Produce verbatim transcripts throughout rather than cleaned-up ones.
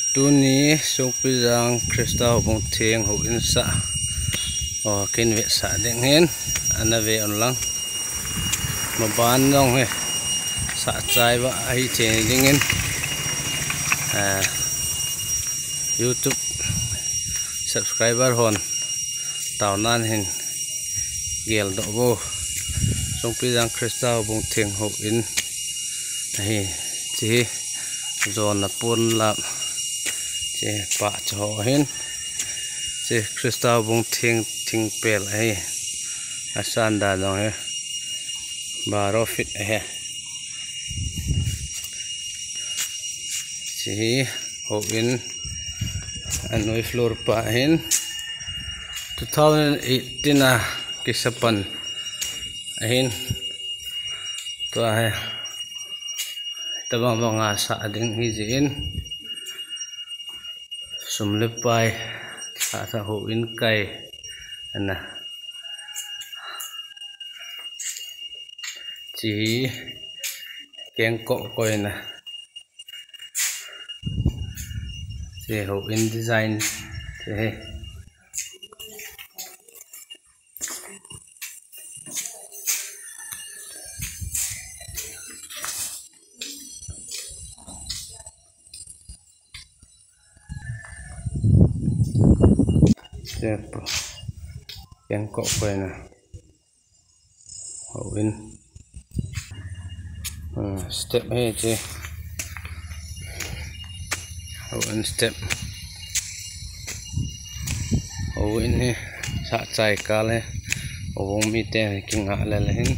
Tuni Songpijang Christa Houbung Theng houin sah, o, kin vetsah ding hin, ana ve un lang. Maban jong hi sah chai va ahi thei dingin, a, YouTube subscriber hon taonan hin geldoh vo. Songpijang Christa Houbung Theng houin ahi, hiche hi jona pon lap, hiche pahcha ho ahin, hiche Christa Houbung Theng thingpel ahi, asan dan jong hi baro feet ahi. Hiche hi houin anoi floor pa ahin, two thousand eighteen a kisa pan ahin, tua hi tabang banga sah ding hijeh in, sum le pai, sah sah houin kai ana. Hiche hi kengkoh koina. Hiche houin design hiche hi. Hiche pa, kengkoh koina. Houin. A, step hi hiche. Houin step. Houin hi sah chai kal hi. Houbung mite kingah lel hin.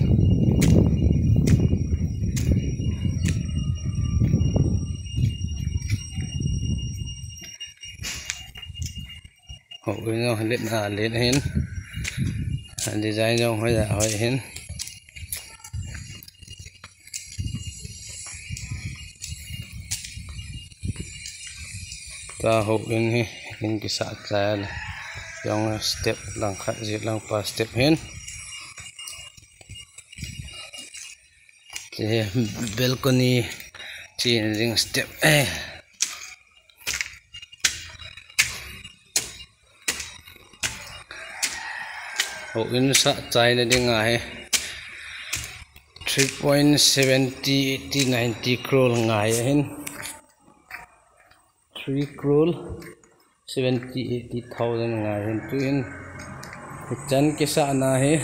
Houin jong len a len hin. Design jong hoi a hoi hin. Tua houin hi, in kisah chai le. Jong step langkhat, jet lang pa step hin. Hiche balcony, hiche jing step, eh. Houin sah chaina dinga hi three point seventy, eighty, ninety crore ngai ahin. Three crore seventy, eighty thousand ngai hin, tuhin hichan kisahna hi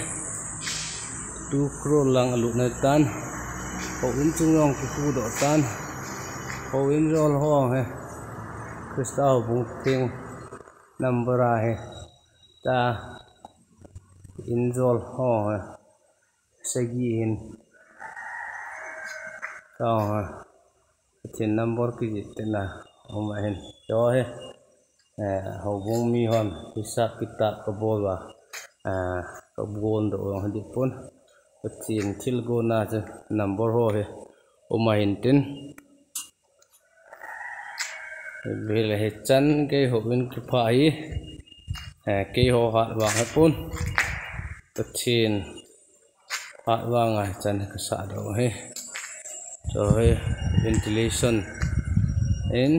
two crore lang alut na tan. Houin chung jong kikhudoh tan. Houin jol ho hi Christa Houbung Theng number ahi. Tua in jol ho hi sagi hin. Tua hi Pathen number kijih tena um ahin. Tua hi, eh, houbung mi hon hisab kitab kabol uva, eh, kabol doh u jong hi dipon. Pathen thilgon a chu number ho hi um ahin tin. Hile hichan keiho in kipha hi, eh, keiho hat vang hipon. Pathen hat vang a hichan kasah doh hi. Chu hi ventilation in.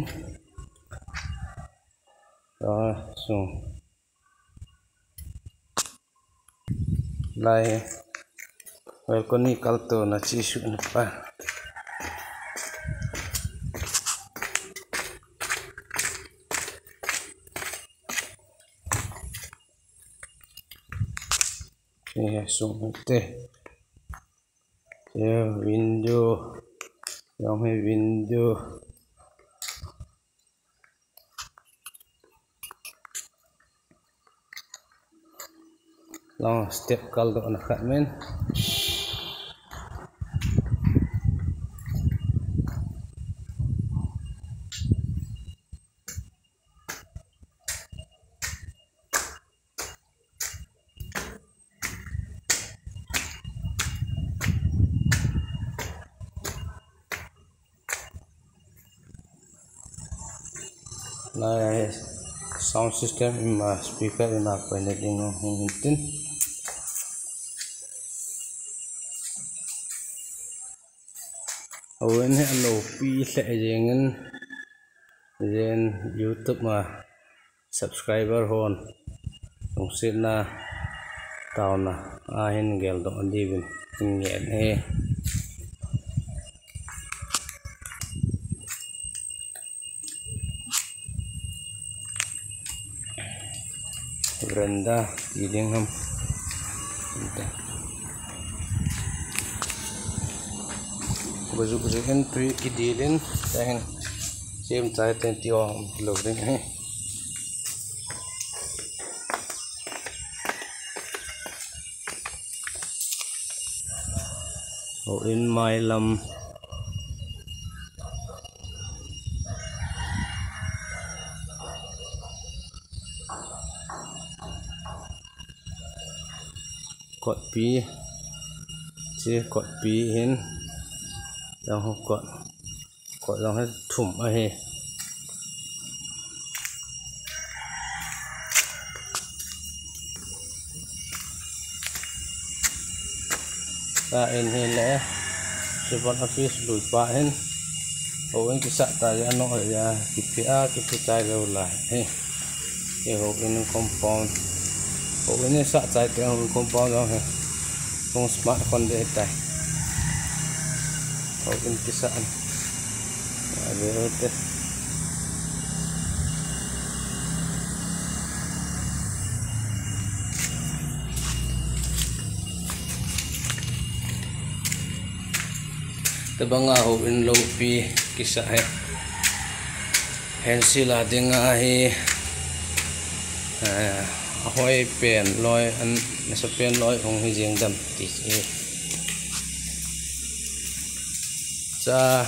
Chu sung. Lai balcony kaltona chesuhna pa. Hiche sung te. Hiche window. Jong hi window. Lang step kaldohna khat men. Lai sound system ima speaker ima koina ding hung hin tin. Houin hi alopi lheh jengin. Jen YouTube ma subscriber hon lungsetna taona ahin geldoh diuvin in ngen ahi. Veranda ti ding ham. Go juk juk in tui kidil in, tahin sem chai ten ti ong lo ding ahi. Houin mailam. Kotpi. Che kotpi hin. Jong ho kot. Kot jong hi thum ahi. Ka in hi le, civil office lui pa hin. Houin kisah ta ya no ya, kipi a, kipi ta ya la. Hi. Hi houin compound. Houin sah chai te houin compound jong hi. Hung smart kon de tai. Houin kisah an. Ave te. Tabanga houin loupi kisah hi. Hensi la dinga hi, eh, ahoi pen loi, an nasa pen loi hung hi jing dam ti hi. Cha,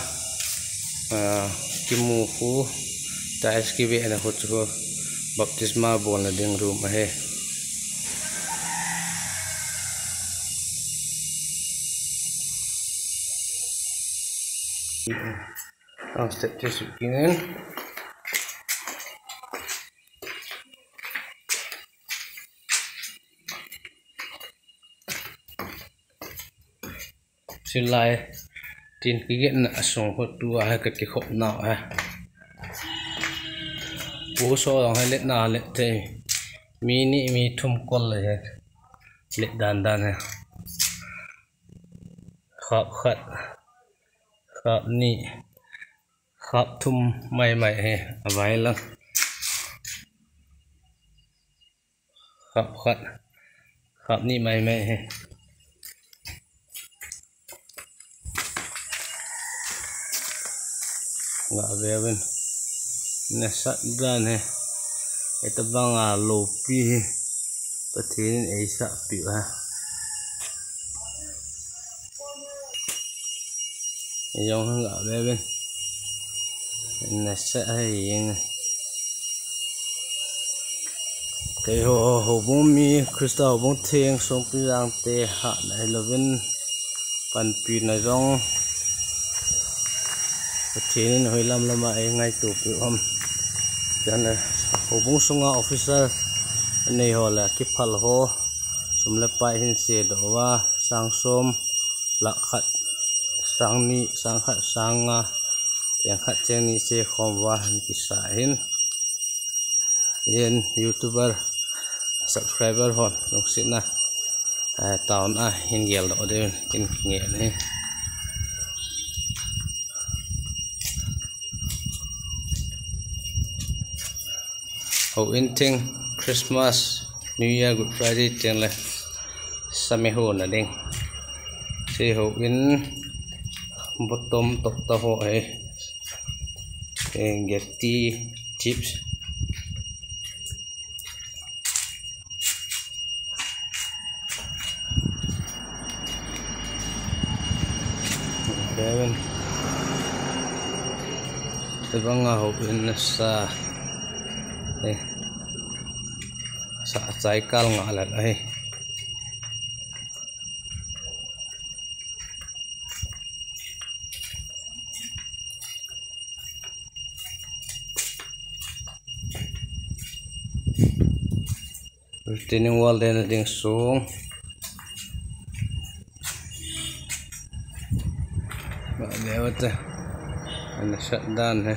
eh, kimu khu, tiles kive na khu chu baptisma bolna ding room ahi. Ang step te sukinin. Silai tin kigetna asung ho tua ha ka kikhop nau ha. Pu so long ha let na let te. Mi ni mi thum kol le ha. Let dan dan ha. Khap khat. Khap ni. Khap thum mai mai he, avai lang. Khap khat. Khap ni mai mai he. Nga ve ven. Nasat dan he. Ita banga lopi he. Pathen in eisah piu ha. Jong hang a ve ve. Nasah hai in. Keiho, houbung mi, Christa houbung theng, songpi jang te, hahna hilouvin, panpina jong, Pathen in hoilam lama eingaito piu ham. Chule, houbung sunga officer, nei ho le, kiphal ho, sum le pai hin sedoh uva, sang som, lakh khat, sang ni, sang khat, sang nga, cheng khat, cheng ni, se khom uva, hin kisa hin. Jen YouTuber, subscriber hon, lungsetna, eh, taona, hin geldoh diu, kin nge ni. Houin thing, Christmas, New Year, Good Friday, teng le. Same ho na ding. Sei houin bottom top ta ho he. Eh, Gatti chips. Seven. Tabanga houin nasa. Eh. Sa chai kal nga lal ahi. Retaining wall dena ding sung. Ba lewate. Ana shut down he.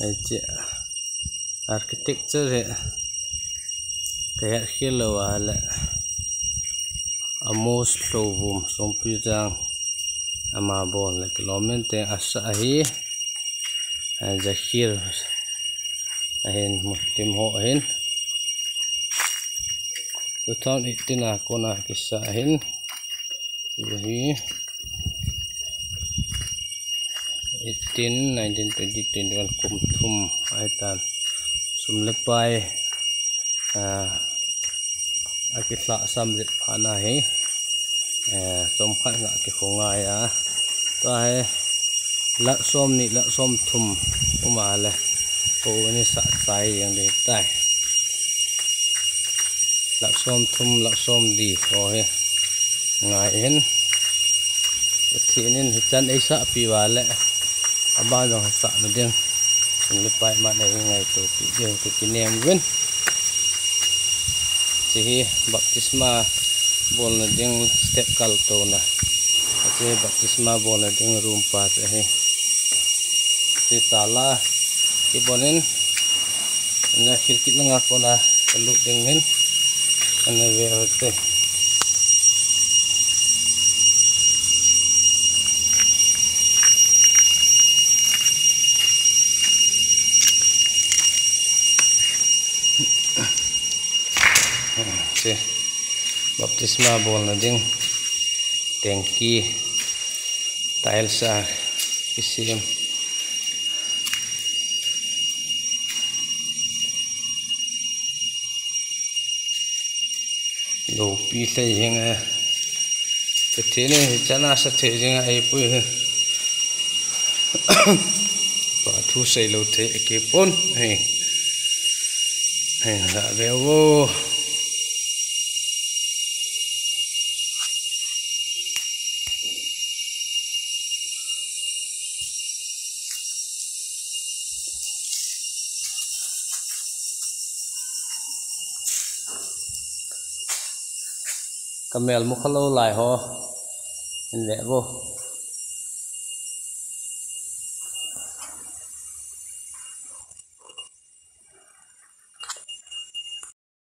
Hiche architecture hi kahet khel lou a le, Amos Lhouvum, Songpijang, ama bol le kilom in tin asah ahi. Zakhir ahin, Muslim ho ahin. Two thousand eighteen a kona kisa ahin. Hi eighteen, nineteen, twenty, twenty-one, kum thum ahitan. Sum le pai, ah, akilhahsam jep phat na hi, eh, chomkhat nga kikhongai a. Tua hi lakh somni, lakh somthum um a le, kou ni sah chai jeng ding tai. Lakh somthum, lakh somli ho hi ngai hin. Pathen in hichan eisahpi uva le, aban jong sahna ding, sum le pai man eingaitopi diu kakinem uvin. Hiche hi baptisma bolna ding step kaltouna. Hiche hi baptisma bolna ding room pa chu ahi. Hiche tala kibon in, ana khilkit langa kona kalut ding hin, ana ve ute. Hiche baptisma bolna ding tanky, tiles a kisem. Loupi lhei jeng e. Pathen in hichan asah thei jeng a eipui hi. Pa thu seilou thei akipon. Hei. Hei, la ve vo. Kamel mukhalou lai ho. Hin ve vo.